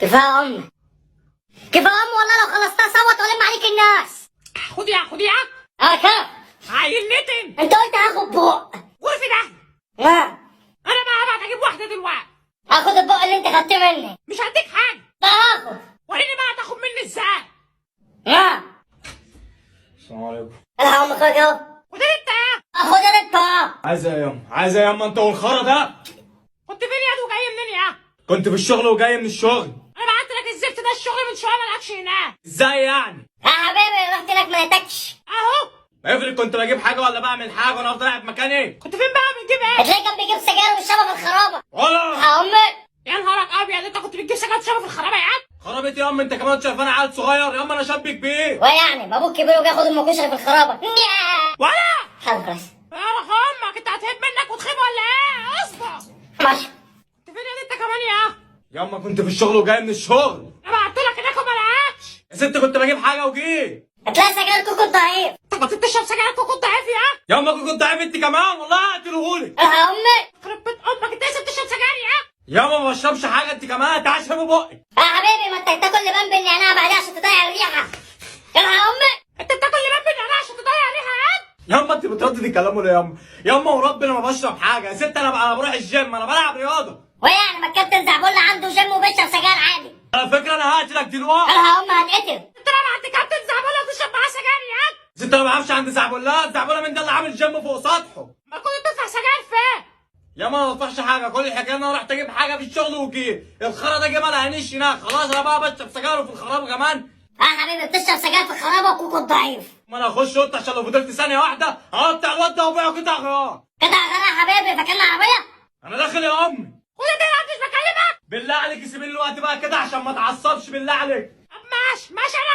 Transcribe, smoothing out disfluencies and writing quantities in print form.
كفاية امي، كفاية امي والله. لو خلصتها صوت ولم عليك الناس. خد يا خد يا اه كده. عيل نتن. انت قلت هاخد بق. غرفي ده. لا انا بقى هبعت اجيب واحدة دلوقتي. هاخد البق اللي انت خدته مني. مش هديك حاجة. لا هاخد. وريني بقى تاخد مني ازاي. لا السلام عليكم. انا هقوم اخرج اهو. خد انت يا. خد انت. عايز ايه ياما؟ عايز ايه ياما انت والخرا ده؟ كنت فين يا وجاي منين يا؟ كنت في الشغل وجاي من الشغل. انا بعت لك الزفت ده الشغل من شوية ما لقاكش هناك. ازاي يعني؟ يا حبيبي رحت لك ما لقيتكش. اهو. ما يفرق كنت بجيب حاجة ولا بعمل حاجة وانا افضل قاعد مكاني. كنت فين بقى بتجيب ايه؟ هتلاقي كان بيجيب سجاير وبيشربها في الخرابه. ولا يا امي يا نهارك ابيض، انت كنت بتجيب سجاير تشربها في الخرابه يا عم؟ خربت يا ام انت كمان، شايف انا عيل صغير يا ام؟ انا شاب كبير. ويعني ما ابوك كبير وبياخد ام كشري في الخرابه. ولا حاضر خلاص يا روح امك، انت هتهب منك وتخيب ولا ايه؟ اصبر. ماشي. كنت فين يا انت كمان يا؟ يا اما كنت في الشغل وجاي من الشغل. انا بعت لك هناك وما لقاكش. يا ست كنت بجيب حاجة وجيت. هتلاقي سجاير كوكو ضعيف. انت كنت بتشرب سجاير كوكو ضعيف يا؟ يا اما كنت ضعيف انت كمان، والله هقتلهولك. يا امي يخرب بيت امك، انت لسه بتشرب سجاير يا؟ يا اما ما بشربش حاجة انت كمان، تعال اشربي بقك. يا حبيبي ما انت تاكل لبان بالنعناع بعدها عشان تضيع الريحة. يا امي انت بتاكل لبان بالنعناع عشان تضيع ريحه يا؟ يا اما انت بترددي كلامه ليه يا اما؟ يا اما وربنا ما بشرب حاجة يا ست، انا بروح الجيم، انا بلعب رياضة. ويعني ما الكابتن زعبولة عنده جيم وبيشرب سجاير عادي. على فكرة انا هقتلك دلوقتي. يا امي هتقتل. انت لما عند كابتن زعبله وتشرب معاه سجاير يا؟ يا ست انا ما بعرفش عند زعبولات، زعبوله من ده اللي عامل جيم فوق سطحه. ما كنت بتدفع سجاير فين؟ يا ما بدفعش حاجة، كل الحكاية ان انا رحت اجيب حاجة في الشغل وجيت، الخرا ده جه ما لقانيش هناك، خلاص انا بقى بشرب سجاير في الخراب كمان. يا حبيبي بتشرب سجاير في الخرابه وكوكو ضعيف. ما انا اخش اوضتي عشان لو فضلت ثانية واحدة هقطع الواد ده وابيعه قطع غيار. كده غير يا حبيبي، فاكرنا عربية؟ انا داخل يا امي. خد انت يا مش بكلمك. بالله عليك سيبيني الوقت بقى كده عشان ما اتعصبش، بالله عليك. طب ماشي ماشي، انا